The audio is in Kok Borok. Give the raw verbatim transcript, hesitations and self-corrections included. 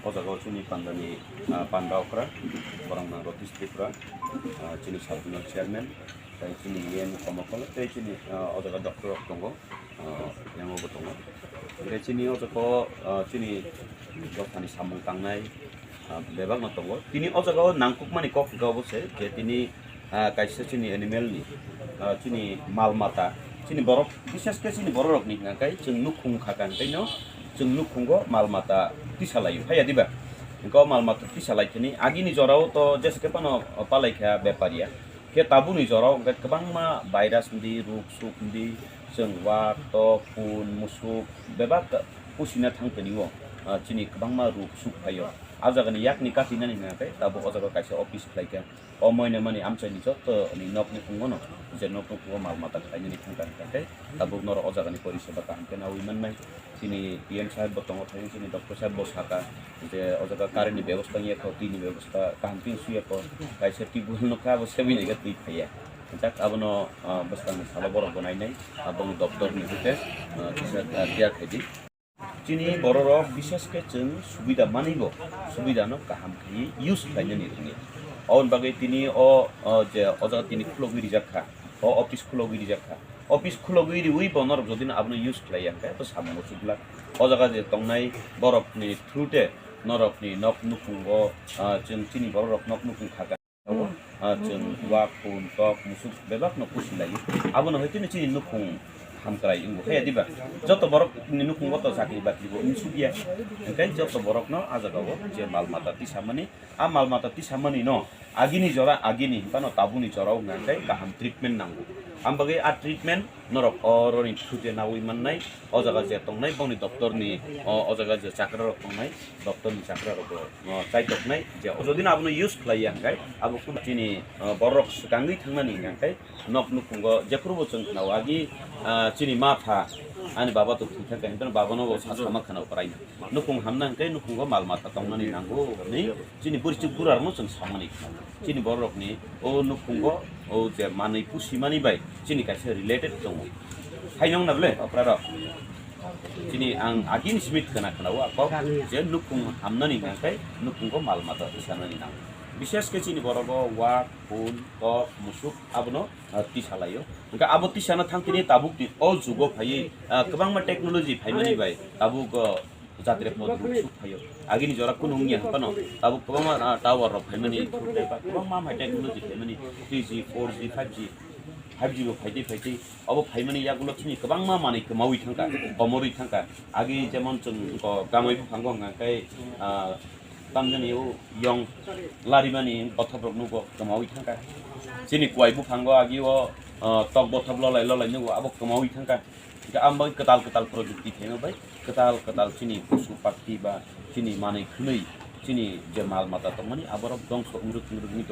O jaga o chini pandani, ah, panda okra, borok nang Ratish Tripura, ah, chini sub zonal chairman, tei chini E N Komakol, tei chini, ah, o jaga doctor rok tongo, ah, yango bo tongo. Tei chini o jaga o, ah, chini dophani samung tangnai, ah, bebak no tongo. Tini o jaga o nangkukmani kok hwnkha obo se je tini ah, kaisa chini animal ni, ah, chini mal mata, chini borok, bises khe chini borok rok ni hwnka khe chwng nukhung kha kha hwnkhai no chwng nukhungo mal mata tisa laio, haya diba? Hwnkhe o mal mata tisa lai khini agini jora o to jesa khe phano palai kha bepariya, khe tabuk ni jora o hwnkhe kwbangma virus hwndi, ruk suk hwndi, chwng wak, tok, pun, musuk bebak pusina thang tini o, ah, chini kwbangma ruk suk phaio. Ah jaga ni yak ni kati nani hwnka khe tabuk o jaga kaisa office khlai kha. O moina mani amchaini joto ni nok nukhungo no, je nok nukhungo mal mata khlainani thangkha hwnkha khe, tabuk norok o jagani poriseba kaham khe naui mannai. Chini P M saheb bo tongo thai, chini doctor saheb bo saka je o jaga current ni bebosta wngya kho, twi ni bebosta kaham khe wngsuya kho, kaisa tubewell nokha abo sebui naikhe twi phaiya. Hwnjak abono, ah, bwskangni salo borok bo nainai, aboni doptor ni hwnkhe, ah, kisa, ah, tiyar khaidi. Chini bororok bises khe chwng subida manwi bo, subida no kaham khe use khlainani rwngya. Aboni bagwi tini o, o je o jaga tini khulogwi rijak kha, o office khulogwi rijak kha. Office khulogwi riwi bo norok jodi no abono use khlaiya hwnkhe bo samung uchuglak. O jaga je tongnai borok ni through te norok ni nok nukhungo, ah, chwng chini bororok nok nukhung kha kha. Ah, chwng wak, pun, tok, musuk bebak no pusi laio. Abono hai tini chini nukhung hamkrai wngbo. Haya diba? Joto borok ni nukhungo to chakri bakri bo wngsukya. Hwnkhe joto borok no ah jaga o je mal mata tisamani, ah mal mata tisamani no agini jora agini hwnkhano tabukni jora o hwnkha khe kaham treatment nango. Ang bagwi ah treatment norok oroni through je naui mannai, o jaga je tongnai bongni doptor ni, o, o jaga je chakra rok tongnai, doptor ni chakra rok bo, o, chaitoknai je o jodi no abono use khlai ya hwnkhe abo kunu chini, o, borok swkangwi thangnani hwnkhe nok nukhungo jephuru bo chwng khna agi, ah, chini ma pha ani baba to thwi thang khe hwnkhe baba no bo sa sama khna parai nukhung hamna hwnkhe nukhungo mal mata tongnani nango hwnwi chini bwrwi chwng bura rok no chwng samani khna chini borok rok ni o nukhungo o je manwi pusi mani bai chini kaisa related tongo. Hai nong na bole okra rok. Chini ang agini simi khna khna o ako je nukhung hamnani nangkai nukhungo mal mata tisanani nang. Bishes khe chini borogo wak, phun, tok, musuk abono, ah, tisa laio. Hwnkhe abo tisana thang tini tabuk ni o jugo phaiwi, ah, kwbangma technology phaimani bai tabuk, ah, jatre pod ruk suk phaio. Agini jora kunu wngya phano tabuk kwbangma, ah, tower rok phaimani, kwbangma hamhai technology phaimani, three G, four G, five G, five G bo phaidi phaidi. Obo phaimani yagulo chini kwbangma manwi kwmawi thangkha, komorwi thangkha. Agi jemon chwng ko gamai buphango hwnkha khe, ah, tamjani o yong larimani bothop rok nugo kwmawi thangkha. Chini kuai buphango agi o, ah, tok bothop lolai lolai nugo abo kwmawi thangkha. Hwnkhe ang bai kwtal kwtal projukti phaima bai kwtal kwtal chini posu pakti ba chini manwi khwnwi chini je mal mata tongmani aborok dongso wngrwk wngrwk wngwi tongo.